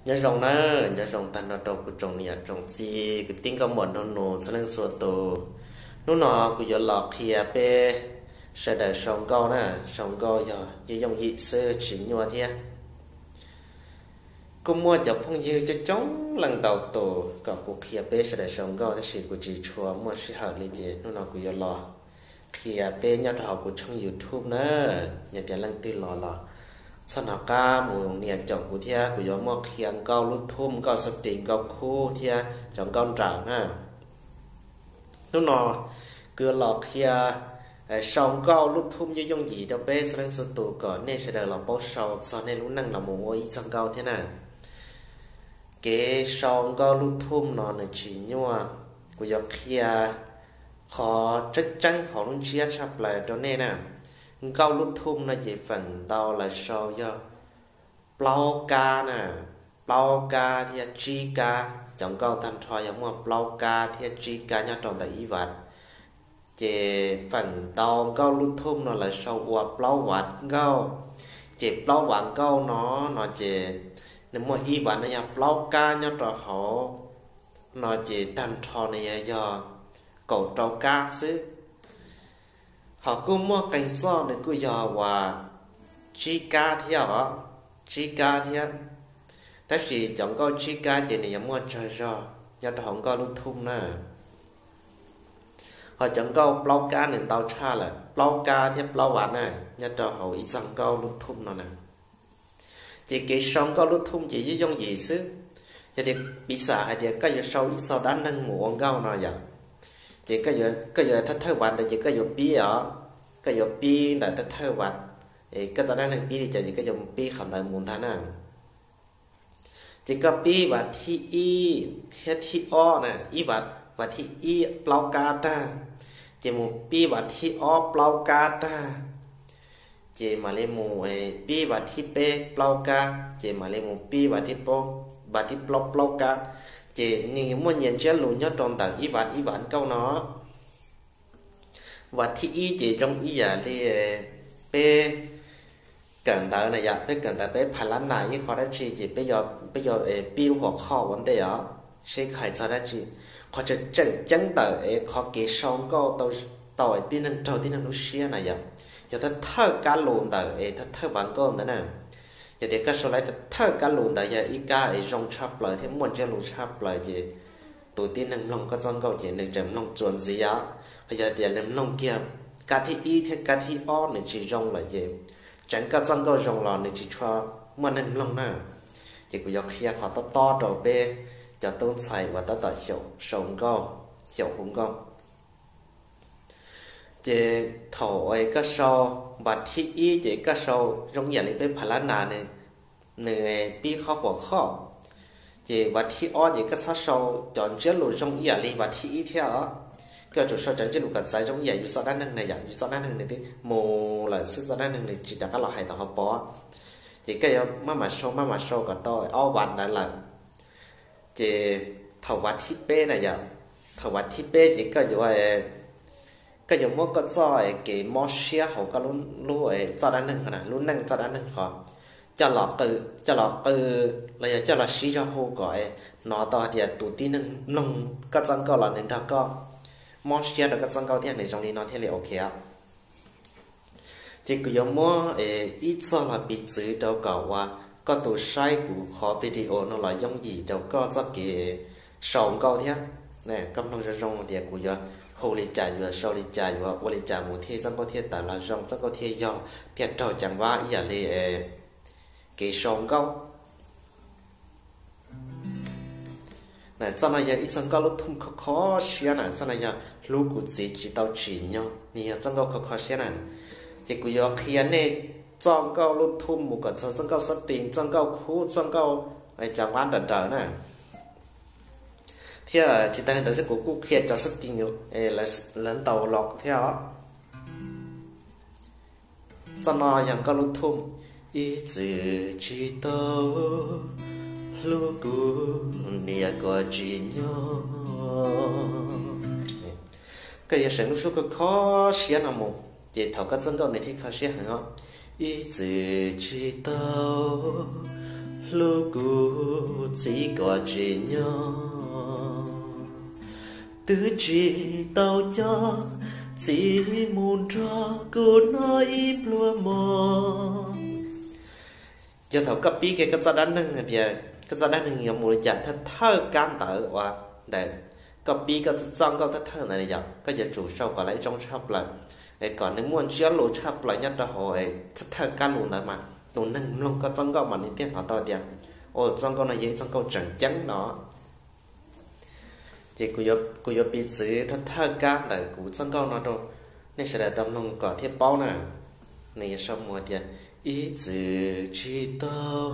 Nyob zoo na, nyob zoo tag nrho rau kuv tsoom niam tsoom txiv kwv tij nkauj muam nraug nus txhua leej txhua tus. Hnub no kuv yuav los qhia peb sawv daws sau nkauj na, sau nkauj yog yooj yooj yim xwb tsis nyuaj thiab. Kuj muaj cov phooj ywg coob coob leej ntau tus kom kuv qhia peb sawv daws sau nkauj tab sis kuv tsis tshua muaj sij hawm li ces hnub no kuv yuav los qhia peb nyob rau hauv kuv tshooj YouTube na. Yog tias leej twg los los txhob hnov qab mus nias caum kuv thiab, kuv yuav muaj qhia nkauj lub thum, nkauj xab tis, nkauj khub thiab cov nkauj nrawm na. Hnub no kuv yuav los qhia sau nkauj lub thum yooj yooj yim rau peb txhua leej txhua tus kom nej sawv daws los paub sau txog nej lub neej los mus ua ib txog nkauj thiab na. Kev sau nkauj lub thum no nws tsis nyuaj, kuv yuav qhia qhov tseeb tseeb hauv lub ntsiab tshaj plaws rau nej na. Nkauj lub thum no ces feem ntau lawv sau yog plaub kab na, plaub kab thiab tsib kab. Cov nkauj tag nrho yog muaj plaub kab thiab tsib kab nyob rau ntawm ib vas. Ces feem ntau nkauj lub thum no lawv sau ua plaub vas nkauj. Ces plaub vas nkauj no, no ces nws muaj ib vas no yog plaub kab nyob rau hauv, no ces tag nrho nws yog, yog kaum rau kab xwb. Ho kuj muaj qee txoj nws kuj yog uas tsib kab thiab os, tsib kab thiab. Tab sis cov nkauj tsib kab ces nws yuav muaj tsawg zog nyob rau hauv nkauj lub thum na. Ho cov nkauj plaub kab nws ntau tshaj lawm, plaub kab thiab plaub vas na, nyob rau hauv ib txog nkauj lub thum no na. Ces kev sau nkauj lub thum ces yooj yooj yim xwb. Yog tias piv xam hais tias koj yuav sau ib txog dab neeg mus ua nkauj no yom, ces koj yuav thawj thawj vas ntawd ces koj yuav pib os, koj yuav pib ntawm thawj thawj vas, koj txoj dab neeg pib li cas ces koj yuav pib qhov ntawd mus ntag na. Ces koj pib vas thib ib thiab thib ob na, ib vas, vas thib ib plaub kab tag, ces mus pib vas thib ob plaub kab tag, ces mam li mus pib vas thib peb plaub kab, ces mam li mus pib vas thib plaub, vas thib plaub plaub kab. Ces nws muaj nyias ntsiab lus nyob rau ntawm ib vas ib vas nkauj no. Vas thib ib ces zoo ib yam li peb kawm ntawv na yom, peb kawm ntawv peb pha lab nas ib qho dab tsi ces peb, peb yuav pib lub hua qhoj ua ntej os, seb hais txog dab tsi. Qhov tseem ceeb ntawm es qhov kev sau nkauj tau es tib neeg raug tib neeg lub siab na yom, yog thawj thawj kab lus ntawm es thawj thawj vas nkauj ntawd na. Yog tias koj sau lawm thawj kab lus ntawd yog ib kab es zoo tshaj plaws thiab muaj ntsiab lus tshaj plaws ces tus tib neeg mloog koj txoj nkauj ces nws tseem mloog txuas ntxiv os. Ho yog tias nws mloog kiag kab thib ib thiab kab thib ob nws tsis zoo lawm ces tseev koj txoj nkauj zoo los nws tsis tshua muaj neeg mloog na. Ces kuv yuav qhia qhov tob tob rau peb cov tub ntxhais uas tab tom xyaum sau nkauj, xyaum hu nkauj. Ces thaum koj sau vas thib ib ces koj sau zoo ib yam li peb pha lab nas, nws pib qhov hua qhoj. Ces vas thib ob ces koj txhob sau cov ntsiab lus zoo ib yam li vas thib ib thiab os. Koj yuav tsum sau cov ntsiab lus kom txawv zoo ib yam yus txoj dab neeg na yom, yus txoj dab neeg nws twb mus lawm xwb, txoj dab neeg nws tsis rov qab los hais tom hauv paus. Ces koj yuav maj mam sau maj mam sau kom tau ob vas ntawd lawm. Ces thaum vas thib peb na yom, thaum vas thib peb ces koj yuav, koj yuav muab koj txoj kev mob siab hauv koj lub txoj dab neeg, lub neej txoj dab neeg qhov coj los qw, coj los qw los yog coj los sib zog hu kom hnov tau hais tias tus tib neeg mloog koj txoj nkauj los nws nrog koj mob siab rau koj txoj nkauj thiab nws zoo li no thiaj li ok. Ces kuv yuav muab ib txog los piv txwv rau kom uas koj tus saib kuv qhov video no los yooj yim rau koj txoj kev sau nkauj thiab. Koj mloog zoo zoo tias kuv yuav hu li cas, yuav sau li cas, yuav ua li cas mus thiaj txoj nkauj thiaj tawm los zoo, txoj nkauj thiaj yog thiaj raug ceev vab ib yam li kev sau nkauj. Txoj no yog ib txoj nkauj lub thum kho kho siab na, txoj no yog hlub kuv txiv tsis tau tsim nyog, nws yog txoj nkauj kho kho siab na. Ces kuv yuav qhia nej txoj nkauj lub thum mus kom txog txoj nkauj xab tis, txoj nkauj khub, txoj nkauj ceev vab nrawm nrawm na. Thiab tsis tas li ntawd xwb kuv kuj qhia cov xab tis lawv ntaus los thiab os. Txoj no yog nkauj lub thum, ib txwm tsis tau hlub kuv niam kom tsim nyog. Koj yuav seev lub suab kho kho siab no mus, ces thaum koj txoj nkauj nws thiaj kho siab heev os. Ib txwm tsis tau Hlub kuv txiv kom tsim nyog, twb tsis tau coj txiv mus nrog kuv noj ib pluag mov. Yog thaum koj pib kiag koj txoj dab neeg hais tias koj txoj dab neeg yuav mus li cas, thawj thawj kab ntawv uas ntawm koj pib koj txoj nkauj thawj thawj ntawd yog koj yuav tsum sau kom lawv zoo tshaj plaws, es kom nws muaj ntsiab lus tshaj plaws nyob rau hauv thawj thawj kab lus ntawd mas tus neeg mloog koj txoj nkauj mas nws thiaj hnov tau tias, o, txoj nkauj no yog ib txoj nkauj tseem ceeb no. Ces kuv yuav piv txwv thawj thawj kab ntawm kuv txoj nkauj no rau nej sawv daws tau mloog kom thiaj paub na. Nws yuav sau mus tias, ib txwm tsis tau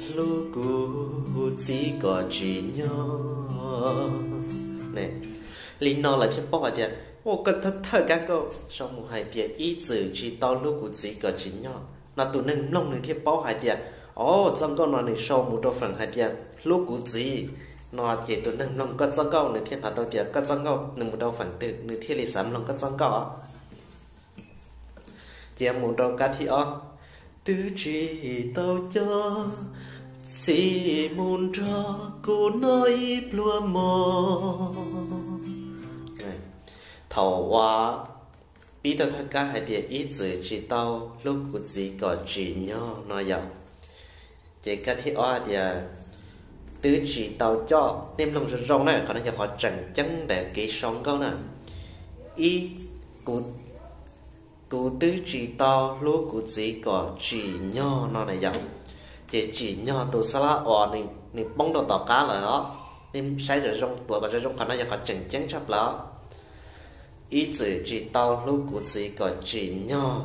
hlub kuv txiv kom tsim nyog. Li no lawv thiaj paub hais tias, o, koj thawj thawj kab nkauj sau mus hais tias ib txwm tsis tau hlub kuv txiv kom tsim nyog no, tus neeg mloog nws thiaj paub hais tias, o, txoj nkauj no nws sau mus rau feem hais tias hlub kuv txiv no, ces tus neeg mloog koj txoj nkauj nws thiaj hnov tau tias koj txoj nkauj nws mus rau feem twg, nws thiaj li xav mloog koj txoj nkauj. Ces mus rau kab thib ob, twb tsis tau coj txiv mus nrog kuv noj ib pluag mov. Thaum uas pib tau thawj kab hais tias ib txwm tsis tau hlub kuv txiv kom tsim nyog no yom, ces kab thib ob hais tias twb tsis tau coj, nej mloog zoo zoo na, qhov no yog qhov tseem ceeb ntawm kev sau nkauj na. Ib, kuv kuv twb tsis tau hlub kuv txiv kom tsim nyog no na yom. Ces tsim nyog tus xab lab os nws poob rau tom qab lawm os. Nej saib zoo zoo, tuav kom zoo zoo, qhov no yog qhov tseem ceeb tshaj plaws os. Ib txwm tsis tau hlub kuv txiv kom tsim nyog,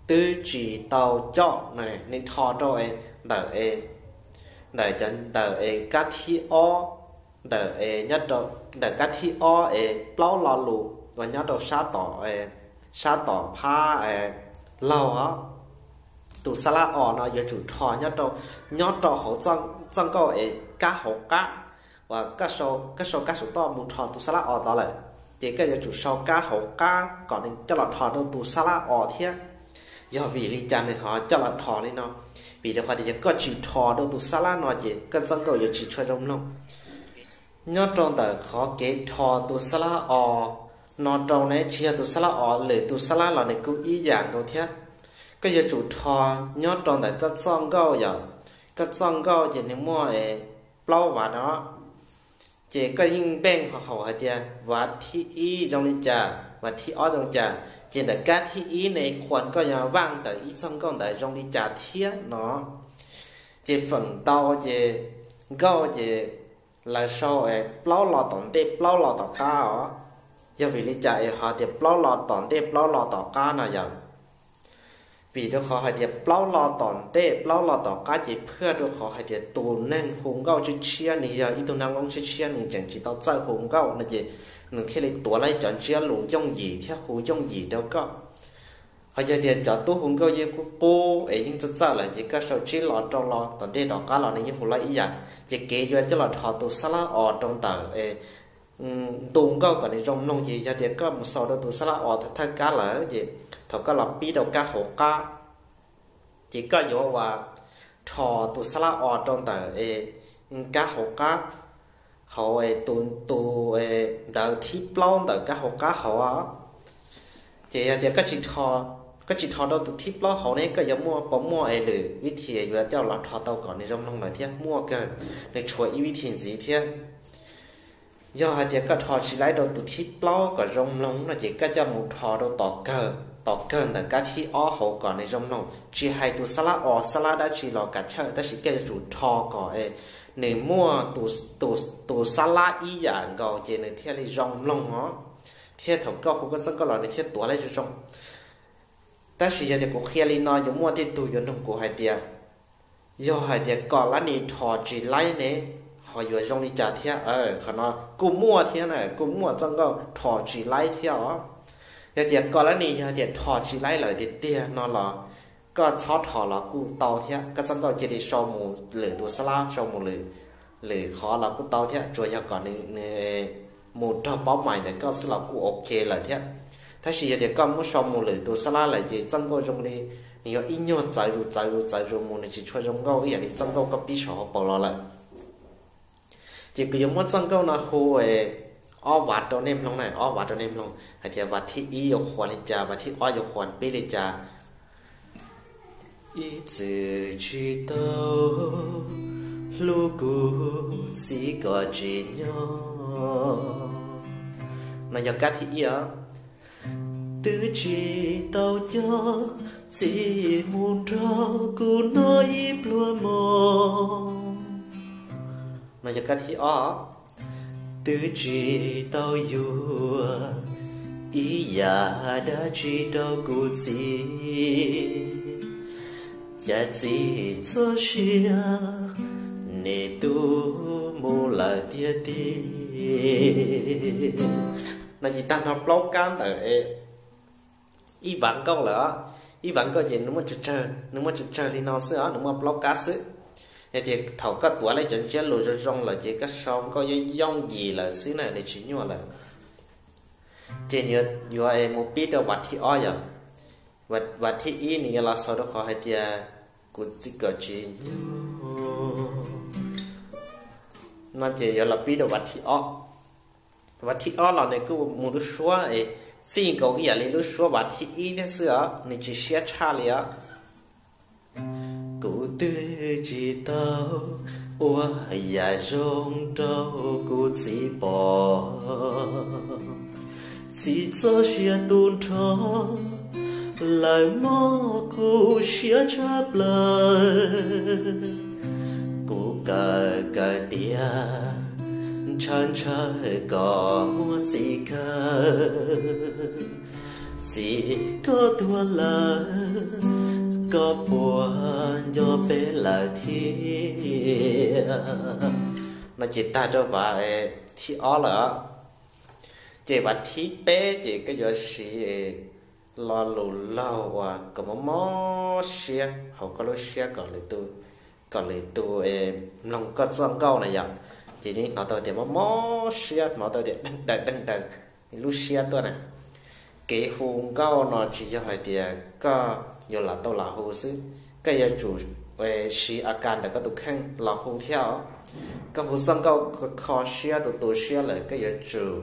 twb tsis tau coj, nws rho rau ntawm, ntawm cov, ntawm es kab thib ob, ntawm es nyob rau, ntawm kab thib ob es plaub lo lus uas nyob rau sab tom, sab tom phab laug os. Tus xab lab os no yuav tsum rho nyob rau, nyob rau hauv txoj nkauj es kab hauv qab, uas koj sau kab saum toj mus rho tus xab lab os tod lawm, ces koj yuav tsum sau kab hauv qab kom nws coj los rho rau tus xab lab os thiab. Yog vim li cas nws ho coj los rho li no? Vim rau qhov tias yog koj tsis rho rau tus xab lab no ces koj txoj nkauj yuav tsis tshua zoo mloog. Nyob rau ntawm qhov kev rho tus xab lab os no rau ne, tsis yog tus xab lab os, lwm tus xab lab los nws kuj ib yam nkaus thiab. Koj yuav tsum rho nyob rau ntawm koj txoj nkauj yom. Koj txoj nkauj ces nws muaj plaub vas no, ces koj yeej npeej hauv hais tias vas thib ib zoo li cas, vas thib ob zoo li cas, ces ntawm kab thib ib ne qhuas koj yuav vaj ntawm ib txoj nkauj ntawd zoo li cas thiab no. Ces feem ntau ces nkauj ces lawv sau plaub lo tom ntej plaub lo tom qab os. Yog vim li cas es ho tias plaub lo tom ntej plaub lo tom qab no yom? Vim rau qhov hais tias plaub lo tom ntej plaub lo tom qab ces phwaj rau qhov hais tias tus neeg hu nkauj tshiab tshiab, nws yog ib tug neeg loob tshiab tshiab, nws tseem tsis tau txawj hu nkauj no ces nws thiaj li tuav lawm cov ntsiab lus yooj yim thiab hu yooj yim rau koj. Ho yog tias cov tub hu nkauj yeej qub qub es yeej txawj txawj lawm ces koj sau tsib lo rau lo tom ntej tom qab los nws yeej hu lawm ib yam. Ces kev yuav coj los rho tus xab lab os rau ntawm ntu nkauj kom nws zoo mloog ces yog tias koj mus xaus rau tus xab lab os thawj kab lawm ces thaum koj los pib rau kab hauv qab, ces koj yuav ua rho tus xab lab os rau ntawm kab hauv qab, hauv tus ntawv thib plaub ntawm kab hauv qab hauv. Ces yog tias koj tsis rho rau tus thib plaub hauv ne, koj yuav muaj, puas muaj es lwm vib thi yuav coj los rho tau kom nws zoo mloog lawm thiab? Muaj kawg, nws tshuav ib vib thi ntxiv thiab. Yog hais tias koj rho tsis laib rau tus thib plaub kom zoo mloog no ces koj coj mus rho rau tom kawg, tom kawg ntawm kab thib ob hauv kom nws zoo mloog. Tsis hais tus xab lab os xab lab dab tsi los kav chawj, tab sis koj yuav tsum rho kom nws muaj tus xab lab ib yam nkaus ces nws thiaj li zoo mloog os, thiab thaum koj hu koj txoj nkauj los nws thiaj tuav lawm zoo zoo. Tab sis yog tias kuv qhia li no yuav muaj tej tug yuav nug kuv hais tias, yog hais tias kom lab nis rho tsis laib ne, ho yuav zoo li cas thiab? Qhov no kuj muaj thiab na, kuj muaj txoj nkauj rho tsis laib thiab os. Yog tias kom lab nis yog tias rho tsis laib lawm tiag tiag no los koj txhob rho los kuj tau thiab, koj txoj nkauj cia li sau mus lwm tus xab lab, sau mus lwm, lwm qhov los kuj tau thiab, tsuas yog kom nws, nws mus raug paub mais ntawm koj xwb los kuj ok lawm thiab. Tab sis yog tias koj muab sau mus lwm tus xab lab lawm ces txoj nkauj zoo li nws yuav ib nyuag txawv zus txawv zus txawv zus mus, nws tsis tshua zoo nkauj ib yam li txoj nkauj koj pib saum hauv paus los lawm. Ces kuv yuav muab txoj nkauj no hu ob vav rau nej mloog na, ob vav rau nej mloog hais tias vav thib ib yuav qhuas li cas, vav thib ob yuav qhuas pib li cas. Ib txwm tsis tau hlub kuv txiv kom tsim nyog. No yog kab thib ib os. Twb tsis tau coj txiv mus nrog kuv noj ib pluag mov. No yog kab thib ob. Twb tsis tau yuav ib yam dab tsi rau kuv txiv, cas txiv txoj sia nws tu mus lawm tiag tiag. No ces tag nrho plaub kab ntawm ib vav nkauj lawm. Ib vav nkauj ces nws muaj tsawg tsawg li no xwb os, nws muaj plaub kab xwb. Yog tias thaum koj tuav lawm cov ntsiab lus zoo zoo lawm ces koj sau nkauj yooj yooj yim lawm xwb na, nws tsis nyuaj lawm. Ces yuav mus pib rau vav thib ob yom. Vav thib ib nws yuav los xaus rau qhov hais tias kuv txiv kom tsim nyog. No ces yuav los pib rau vav thib ob. Vav thib ob los nws kuj mus lub suab es txij nkaus ib yam li lub suab vav thib ib thiab xwb os, nws tsis siab tshaj li os. Kuv twb tsis tau ua yam zoo rau kuv txiv pom, txiv txoj sia tu nrho lawm mog, kuv siab tshaj plaws. Kuv kawm kawm tias ntshaw ntshaw kom muaj txiv kawg, txiv koj tuag lawm koj puas nco peb lawm thiab. No ces tag rau vav thib ob lawm. Ces vav thib peb ces koj yuav siv lo lus laug uas kom mob mob siab hauv koj lub siab kom lwm tus mloog koj txoj nkauj na yom. Ces nws hnov tau tias mob mob siab, hnov tau tias deeg daws deeg daws lub siab tuaj na. Kev hu nkauj no tsis yog hais tias koj yuav lam tau lam hu xwb, koj yuav tsum siv a kas ntawm koj tus kheej los hu thiab os. Koj hu txoj nkauj kho siab tu tu siab lawm koj yuav tsum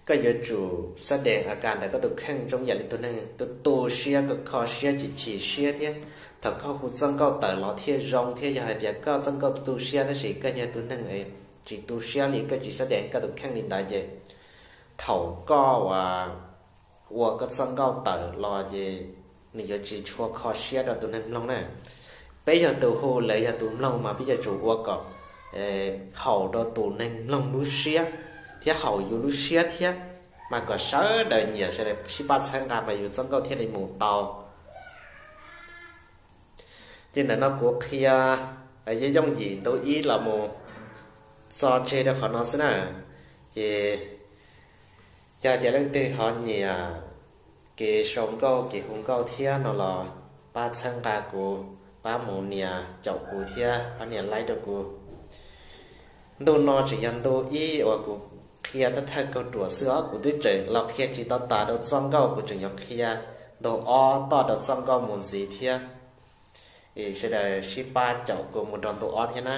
koj yuav tsum xab dees a kas ntawm koj tus kheej zoo yam li tus neeg tu tu siab, koj kho siab chim chim siab thiab. Thaum koj hu txoj nkauj tawm los thiaj zoo thiab. Yog hais tias koj txoj nkauj tu siab tab sis koj yog tus neeg tsis tu siab li, koj tsis xab dees koj tus kheej li ntawd ces thaum koj ua koj txoj nkauj tawm los ces nws yuav tsis tshua kho siab rau tus neeg mloog na. Peb yog tus hu, lawv yog tus mloog mas peb yuav tsum ua kom haum rau tus neeg mloog lub siab thiab haum yus lub siab thiab, mas kom sawv daws nyiam sawv daws sib pab txhawb nqa mas yus txoj nkauj thiaj li mus tau. Ces ntawm no kuv qhia yooj yooj yim ntu ib los mus txo tseg rau qhov no xwb na. Ces yog tias leej twg ho nyiam kev sau nkauj kev hu nkauj thiab no los pab txhawb nqa kuv, pab mus nias caum kuv thiab pab nias like rau kuv. Ntu no tseem yog ntu ib uas kuv qhia thawj thawj kaug ruam xwb os, kuv twb tseem los qhia tsis tau tas rau txoj nkauj, kuv tseem yuav qhia ntu ob toj rau txoj nkauj mus ntxiv thiab. Es sawv daws sib pab caum kuv mus rau ntu ob thiab na.